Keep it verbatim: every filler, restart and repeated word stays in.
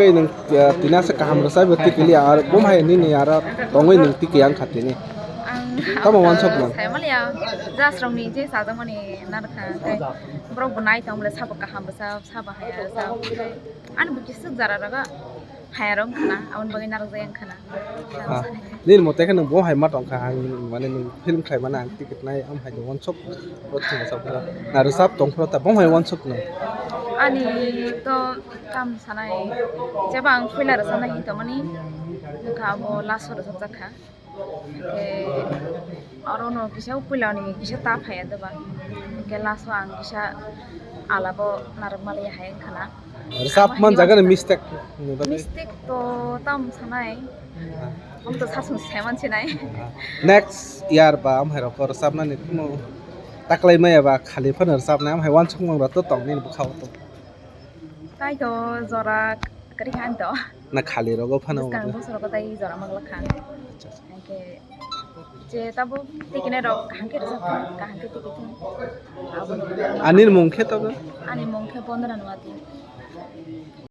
Nwng, eh, tini aswk kaham rwchai bo tikili ar bom hai nini aro tongwi nwng tiki ang kha tini. Ang tamo wansok nang? Sai maliya, just rong ni je sajak mani narkha, tei borok bo nai tong bole sabo kaham bwsa, sabo haya bwsa. Ani bo kisuk jara raga haya rong khana, aboni bagwi narwk jai ang khana. Ah, nini mote khe nwng bom hai ma tong kha, ang mane nwng film khlai mano ang ticket nai am hai wansok. Bo thung sa bro. Na rwchap tong phro ta bom hai wansok nang. Ani to Tam sanai, jeba ang puila rwchapnai hinwi tongmani, wngkha abo last o rwchapjak kha. Hwnkhe oro no kisa puila ni kisa ta phaiya doba. Hwnkhe last o ang kisa alabo narwk maliya hai wngkha na. Rwchap man jaga ni mistake ni bagwi. Mistake to tam sanai. Am to sasung seman sinai. Next year ba am hai rok rwchapnani kuno taklai maya ba khali phano rwchapnai am hai wansuk mang rok to tong nini bwkha o to. Tai to jora kari khan to. Na khali rogo phano. Bwskang bosor ko tai jora magla khan. Acha, acha. Hwnkhe je tabo tikine rok kaham khe rwchap kha, kaham khe tiki thung. Aboni. Ani mung khe tabo? Ani mung khe Bondona Nuwati.